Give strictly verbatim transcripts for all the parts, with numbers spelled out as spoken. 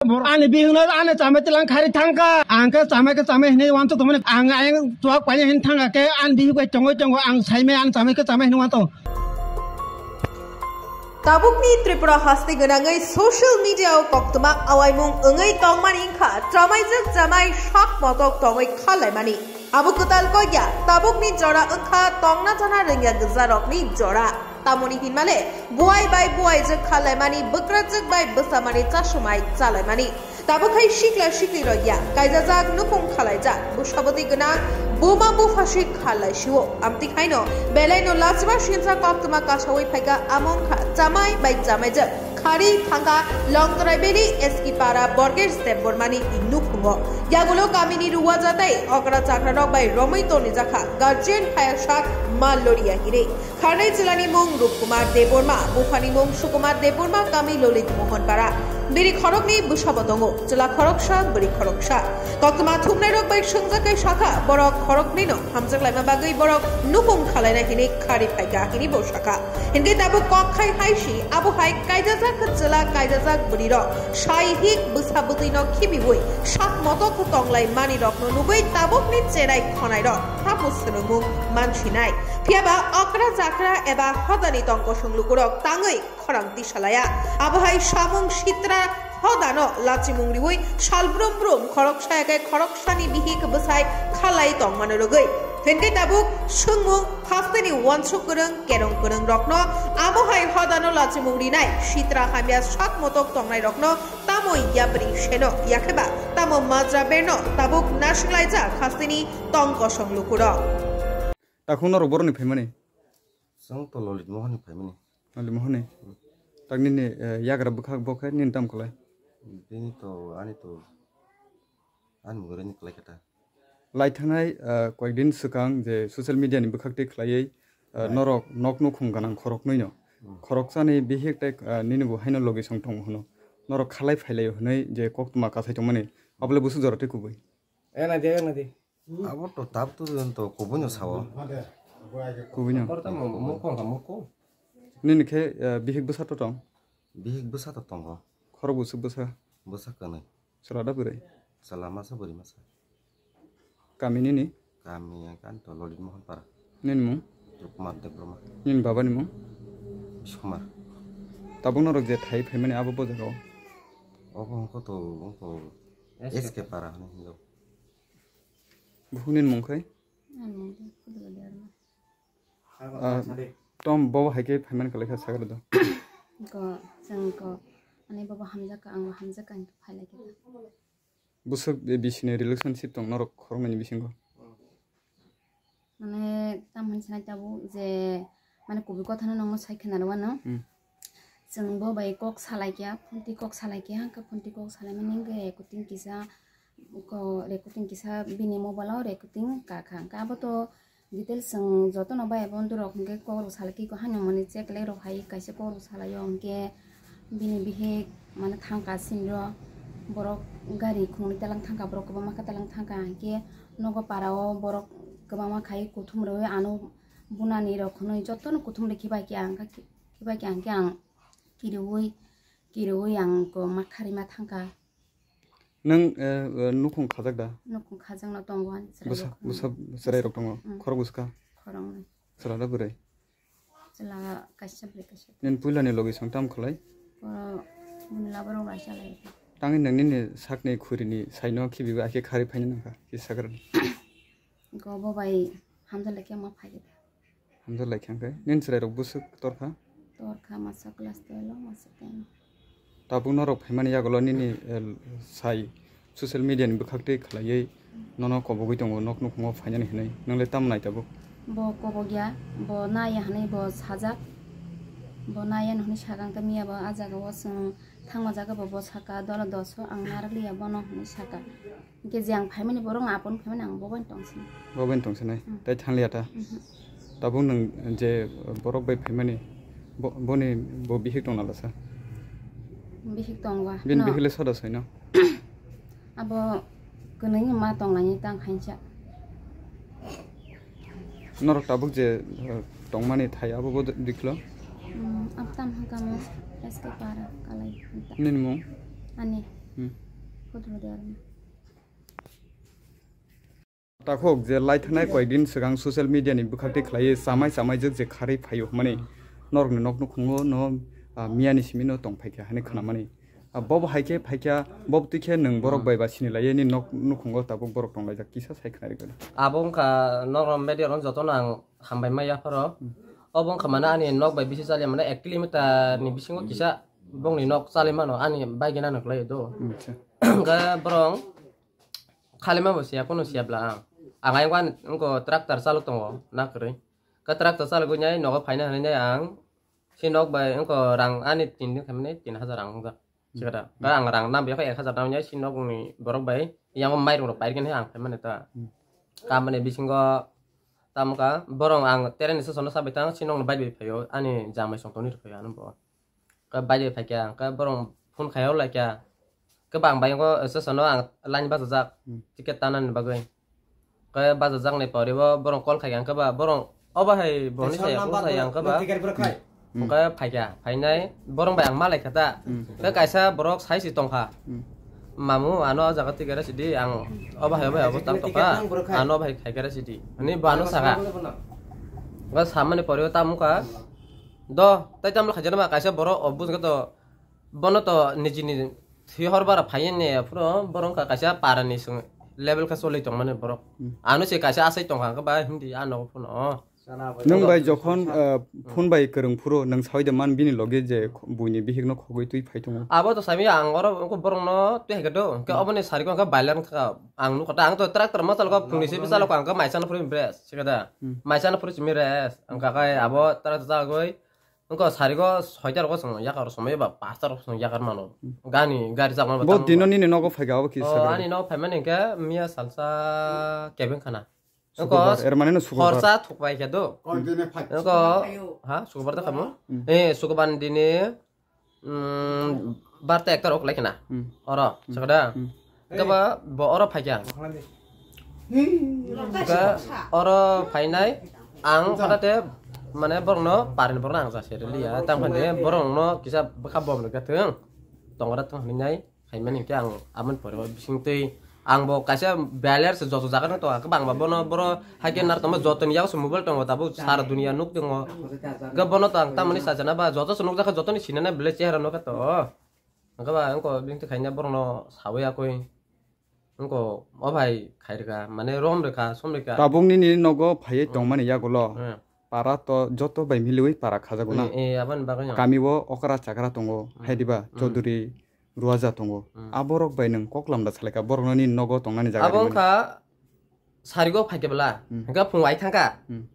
Ani bihikno ani chamai tilang khari thangkha. Ang khe chamai khe chamai hinwi wansuk tongmani. Ang ayang chuak paina hin thangkha khe ani bihik bai tongwi tongo. Ang saimai ani chamai khe chamai hinwi wansuk. Tabukni Tripura haste gwnangwi social media o koktwma awaimung wngwi tongmani wngkha chamaijak chamai sak motok tongwi khalaimani. Abo kwtal kok ya, tabukni jora wngkha tongna chana rwngya gwjarokni jora. Tamoni hinmale, buai bai buaijwk khalaimani, bwkrajwk bai bwsamani chasumai chalaimani. Tabuk hai sikla siklirok ya, kaijajak nukhung khalaijak, bwsabwtwi gwnang, buma buphasi khalaisio. Amtwi haino, belaino lachima sinsa koktwma kasawi phaikha, amo wngkha chamai bai chamaijwk. Khari thangkha Longtorai Valley S K Para Borgesh Debbarmani nukhungo. Yagulo kamini Ruwaja tei okra chakrarok bai romwi tonijakha guardian phayaksak ma loriya hinwi. Kharnai chwlani mung Rupkumar Debbarma, buphani mung Sukumar Debbarma, kami Lolit Mohon Para. Bini khoroknwi bwsabo tongo, chwla khoroksa, bwrwi khoroksa. Koktwma thumnairok bai swngjak khe sakha, borok khoroknwino hamjak laima bagwi borok nukhung khalaina hinwi khari phaikha hinwi bo sakha. Hinkhe tabuk kok khai hai si, abo hai kaijajak chwla kaijajak bwrwirok saihik bwsa bwtwino khibiwi sak motok tonglai manirokno nugwi tabukni cherai khonairok hapu swrwngmung mansinai. Phiyaba okra chakra eba hodani tongkosong lukurok tangwi khorang tisalaya. Abo hai samung sitra hodano lachimung riwi sal brum brum khoroksa ya khe khoroksani bihik bwsai khalai tongmano rwgwi. Hinkhe tabuk swngmung hasteni wansuk kwrwng kerong kwrwng rokno amo hai hodano lachimung rinai sitra hamya sak motok tongnai rokno tamo yapri seno yakheba tamo majra berno tabuk nasinglai jak hasteni tongkosong lukurok. Takhuk norok boroni phaimani? Chwng to Lolit Mohon ni phaimani. Lolit Mohon ni? Hmm. Tak nini, eh, yagra bwkhak bo khe nini tamo khlai? Bini to, ani to, ani mugureni khlai khe ta. Lai thangnai, eh, koyekdin swkang je social media ni bwkhak twi khlaiwi, eh, Right. norok nok nukhung gwnang khoroknwi no. Hmm. Khoroksani bihik tei, eh, nini bo haino logi song tongo hwno. Norok khalai phailai hwnwi je koktwma kasai tongmani. Abole busu jora tei kubui. Ena de, ena de. Abo to tab tu to kubui no sao. Kubui no. Kor ta mo-, moko ha moko. Nini khe, eh, bihik bwsa to tong? Bihik bwsa to tongo. Khorok bwswk bwsa? Bwsa kwnwi. Chwla da bwrwi? Chwla masa bwrwi masa. Kami nini? Kami kan to Lolit Mohon Para. Nini mung? Rukumar Debbarma. Nini baba ni mung? Biskumar. Tabuk norok je thai phaimani abo bo jaga o? Obo wngkha to, wngkha S K Para hwnwi hinjao. Buphukni mung khai? Ani mung khe Khuduguli Debbarma. Ah, tom bobo hai khe phaimani kwlai kha sakhe rwdo. Ko, chwng ko, ani bobo hamjak ka, ang bo hamjak ka, ang khe phailai khe. Bwswk bisini relationship tong norok khoroknwi ni bisingo? Mane, tam hinwi sanai tabuk je, mane, kubui kotha no nongno sai khna rw ano. Hmm. Chwng bo bai kok salai kha, phunti kok salai kha, hwnkhe phunti kok salai mani hwnkhe recording kisa, ko recording kisa bini mobile o recording ka kha. Hwnkhe abo to details chwng jotono bai abo dorok hwnkhe kok rok salai kha, haino mani check lai rok hai kaisa kok rok salai o hwnkhe bini bihik mane thang kha sini rw borok gari khungni talang thang kha, borok kwbangma khe talang thang kha, hwnkhe nogo para o borok kwbangma khai kuthum rwi ano bunani rok hwnwi jotono kuthum rwi khibai khe ang khe khibai khe ang khe ang kiriwi kiriwi ang ko ma kharima thang kha. Nwng, eh, eh, nukhung khajak da? Nukhung khajak no tongo ani chwrai Bwsa, rok. Bwsa chwrai rok tongo. Mm. Khorok bwswk kha? Khoroknwi. Chwla da bwrwi? Chwla kaisa bwrwi kaisa. Nini puilani logi song tam khlai? Ko bini laborok bai chalai. Tangwi nwng nini sakni khurini saino khibiwi akhe kharwi phaina nangkha, kisa kwrwng. Go bo bai hamjak lai khe ma phai khe. Hamjak lai khe hwnkhe. Nini chwrai rok bwswk torkha? Torkha masa class twelve o, masa ten o. Tabuk norok phaimani yagulo nini, eh, sai social media ni bwkhak twi khlaiwi nono kobogwi tongo nok nukhungo phainani hinwi. Nwng le tamo nai tabuk? Bo kobogya, bo naiya hinwi bo sajak. Bo naiya hinwi sakang tei miya bo ah jaga o chwng thangma jaga bo, bo saka dolo dos o ang narwk liya bono hinwi saka. Hwnkhe je ang phaimani borok ang apon phaimani ang bo bai tongsinai. Bo bai tongsinai? Mm. Tei thangliya ta? Mhm. Tabuk nwng je borok bai phaimani bo, boni bo bihik tong nalasa? Bihik tongo. Bini no. Bihik le soda soino? Abo kwnwi ma tonglaini tang khainsa. Norok tabuk je, eh, tongmani thai abo bo diklo? Mm, abo tam hwnkha mo S K Para kalai. Nini mung? Ani. Hmm. Photo de arni. Takhuk je lai thanai koyekdin swkang social media ni bwkhak twi khlaiwi chamai chamai jwk je kharwi phaio hwnmani norokni nok nukhungo no, ah, miyani simi no tong phaikha hwnwi khwnamani. Ah, bobo hai khe phaikha, bobo twi khe nwng borok bai ba sini laiya ni nok nukhungo tabuk borok tong laijak kisa sai khwnarikha. Abo wngkha norok media rok jotono ang hambai ma yapharo. Obo wngkha mane ani nok bai bisi chaliya mane ek kilometer ni bisingo kisa bongni nok chali mano ani bai gana no khlai do. Hwnkhe borok khalima bo siya, kono siya bla ang. Ang ayang wan wngko tractor chalok tongo, na kwrwi. Ka tractor chalok wngnai nogo phaina hinwi ang si nok bai wngko rang ani tin din khaimani tin hajar rang wngjak. Sikada. Ka ang rang nam yakho ek hajar nam wngnai si nok ni borok bai yang mairung rok pairikhe ang phaimani ta. Kamani bisingo tamka borok ang tereni sosono sabai tang si nok ni bai bai phaio ani jamai song toni rw phaio ano bo. Ka bai bai phaikha, ka borok phone khai hor laikha. Ka bang bai ko sosono ang line bachajak ticket tanani bagwi. Ka bachajak ni pore bo borok call khai ang ka ba borok obo hai boni saya phone khai ang ka ba. Ka phaikha, phainai borok bai ang malai kha ta. Ka kaisa borok sai si tongkha. Mamu ano o jaga ticket sidi ang obo hai obo hai obo tang tongkha. Ano obo hai khai khe sidi. Ani bo ano saka. Ka samani pore bo tamo ka. Do, tai tamle khaijana ma kaisa borok o bujing to bono to nijini thwi hor bara phaiya ne phuro borok wngkha kaisa para ni swng level khe choli tong mani borok. Ano se kaisa asai tong kha ba hindi a nogo phano. Nwng bai jokhon, uh, phone bai kwrwng phuro nwng sawi de man bini loge je buini bihik no khogwi twi phai tongo. Abo to sami ang oro wngkha borok no twi hai khe do. Hwnkhe oboni sari ko hwnkhe bailar wngkha ang nukha ta ang to tractor ma chalok phungni se chalok ang khe maisa no phuri bres sikada. Maisa no phuri simi res ang kha kai abo tractor chalok. Wngkha sarigo soita rogo chwng yakar somoi ba pasta rogo chwng yakar mano. Gani gari chakmano bo tamo tino ba. Nini nogo phaikha abo kisa Oh, sakha. Ani nogo phaimani hwnkhe miya salsa kebeng khana. Wngkha Sukubar, er mane no sukubar. Horsa thukbai khe do. Wngkha ha sukubar da khamo. Eh sukubar dini mm, barta ekta rok lai khana. Oro sakda. Kaba bo oro phaikha. Ba oro phainai ang phatate mane borokno parin borokno ang jase riliya tang phane borokno kisa bwkha bom rwkha thung tongra thung hinwi nai khaimani hwnkhe ang aboni pore o bisingtwi ang bo kaisa beler se joto jaga no tonga kwbangma bono boro haikhe nar tongma jotoni yago se mobile tongo tabuk sara dunia nuk tongo hwnkhe bono to ang tamoni sajana ba joto se nukjakha jotoni sinana belai chehara nukha to. Hwnkhe ba wngkha bini twi khaina borokno sawi yakwi wngkha o bai khai rwkha, mane rom rwkha, som rwkha. Tabuk nini nogo phaiwi tongmani yagulo para to joto bai miliwi para khajago na. Eh, eh, aboni bagwi no. Kami o okra chakra tongo, hai diba, Chaudhuri, Ruaja tongo. Aborok bai nwng kok lamda salaikha, borokno nini nogo tongnani jaga rimani. Abo wngkha sarigo phaikhe bwla, hwnkhe phung ai thangkha.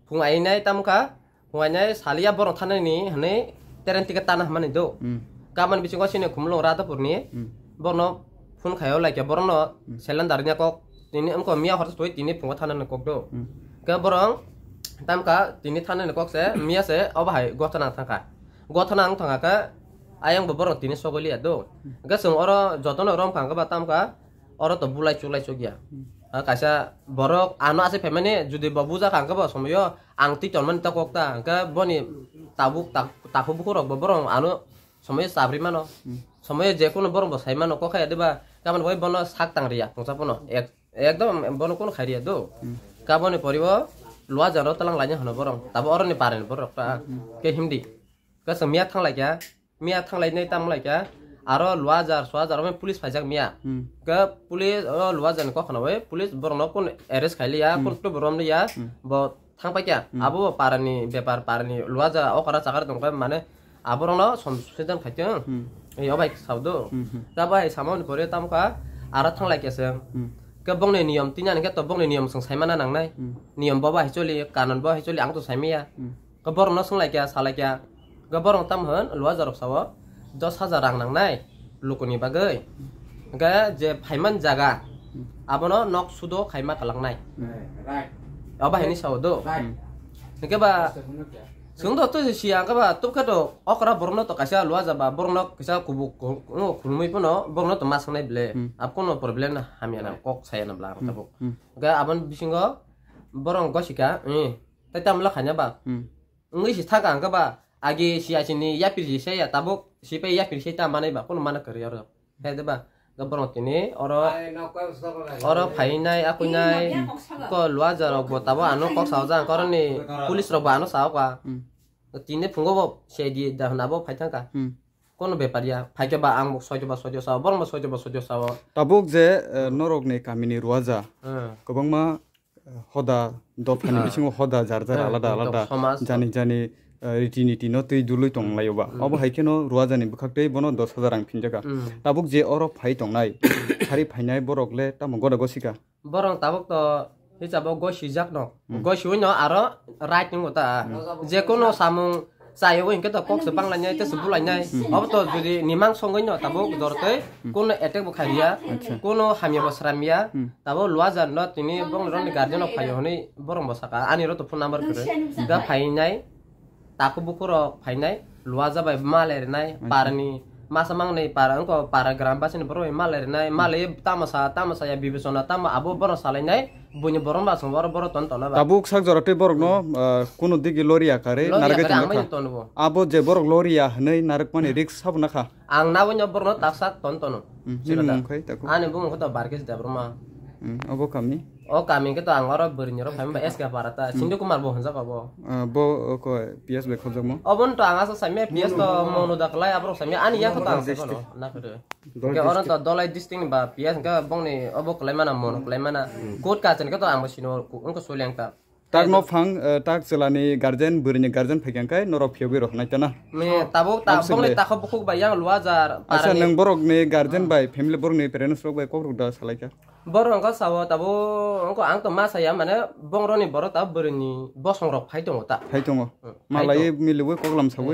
Phung ai nai tamo kha, phung ai nai saliya borok thanani hwnwi tereng ticket tana hwnmani do. Kabani bisingo sini khumulwng Radhapurni borokno phone khaio laikha borokno cylinder nya kok tini wngkha miya horsa soi tini phungo thanani kok do. Khe borok tamkha tini thanani kok se miya se obo hai gothana thangkha. Gothana wng thangkha khe ayang bo borok tini sogwi liya do. Hwnkhe chwng oro jotono rom kha hwnkhe ba tamkha oro to bulai chulai chukya. Ah, kaisa borok ano asai phaimani jodi bo buja kha hwnkhe bo somoyo ang twi tonmani ta kok ta hwnkhe boni tabuk tak-, takhuk bukhuk rok bo borok ano somoyo chabri mano. Somoyo je kunu borok bo sai mano kok khe diba kamani bai bono sak tang riya tongsa pono ek-, ekdom bono kunu khai riya do. Kaboni poribo Luajar o talang laina hwno borok tabo oroni parani borok ta ke himdi. Khe chwng miya thang laikha, miya thang lainai tamo laikha, aro Luajar, Suajar, omo police phaijak miya. Khe police, o Luajar ni kok khnaui, police borokno kun arrest khai liya, kun tubu rom liya, bo thang paikha. Abo bo parani bepar, parani Luajar okra chakra tongkha, mane aborokno som sedan khai tong. Ei obai sao do. Khe bai samani pore tamo kha, aro thang laikha chwng. Khe bongni niyom tini ani khe to bongni niyom chwng saimana nangnai. Niyom bo bai choli, kanon bo hai choli, ang to saimaya. Khe borokno swnglaikha, salaikha. Khe borok tam hwn, Luajar rok sao, dos hajar rang nangnai, lukuni bagwi. Hwnkhe je phaiman jaga, abono nok sudo khaima kalangnai. Abo haini sao do. Hwnkhe ba, chwng do to siya, hwnkhe ba, tubkhe to okra borokno to kaisa Luajar ba, borokno kaisa kubuk, ku-, khulumui phano, borokno to ma swngnai ble. Abo kono problem na hamya na, kok saya na bla ang tabuk. Hwnkhe aboni bisingo, borok gosika, eh, tai tamla khaina ba. Wngwi si thangka hwnkhe ba, agi si asini yapri si se ya tabuk, si pai yapri se ta manai ba, kono mana kwrwi oro. He de ba, Borok tini oro, oro phainai, akuinai, ko Luaja rok bo tabo ano kok sao jang, koroni police rok bo ano sao ka. Hmm. Tini phungo bo C I D da hwnna bo phai thang ka. Hmm. Kono bepar ya, phai khe ba ang bo soito ba soito sao, borok bo soito ba soito sao. Tabuk je, eh, norok ni kami ni Luaja, hmm, kwbangma hoda dophani, ah, bisingo hoda jar jar, hmm, alada alada somaj. Jani jani, eh, riti niti no twi dului tong laio ba. Hmm. Obo hai kheno Luaja ni bwkhak tei bono dos hajar rang phinjaka. Hmm. Tabuk je oro phai tongnai, sari phainai borok le tamo goda gosika. Borok tabuk to hisabo gosijak no. Hmm. Gosiwi no aro right wngo ta. Hmm. Je kono samung chayo hinkhe to kok se banglainai, tei se bulainai. Hmm. Obo to jodi nimang songwi no tabuk dortoi, hmm, kono attack bo khaiya, acha, kono hamya bo sramya. Hmm. Tabuk Luaja no tini bong roni guardian rok phaio hwnwi borok bo saka, ani oro to phone number kwrwi. Da phainai, takhuk bukhuk rok phainai, Luaja bai malai rwnai, acha, parani masa mangnai para wngkha, para gram basini borok bai malai rwnai, malai tamo sa, tamo saya bibechona, tamo abo borok salainai, buini borok ba song borok, borok ton tona ba. Tabuk sak jora tei borok no, ah, kuno digi lori yakari, lori narwgwi yakari tongkha. Ang bai tono bo. Abo je borok lori ya hwnwi narwkmani risk sabo nakha. Ang naboni borokno taksa ton tono. Hmm, nini mung khai tako? Ani bumung khe to Barkis Debbarma. Hmm, obo kami? O kami khe to ang oro bwrwini rok phaima ba S K para ta. Hmm. Sindhu Kumar bo hwnjak obo. Ah, bo, o, ko, P S bai khobjakmo? Oboni to ang asa samya P S to mono da khlai aborok samya ani yak to ang district. Sekono na khe. Dolai district. Ke oro to Dolai district ni ba P S khe bongni obo khlai mana mono khlai mana. Hmm. Court ka chen khe to ang bo sino wngkha suliang ta. Tak no phang, eh, tak chwla ni guardian, bwrwi ni guardian phai khe norok phiyogwi rw hwnai ta na. Me tabuk ta bongni takhuk bukhuk bai yang Luajar. Acha, parani. Nwng borok ni guardian bai, family borok ni parents rok bai kok rok da salai kha. Borok wngkha sao tabuk wngkha ang to ma saya mane bong rok ni borok tabuk bwrwi ni bosong rok phai tongo ta. Phai tongo. Hmm, phai tongo. Malai miliwi koklam sawi.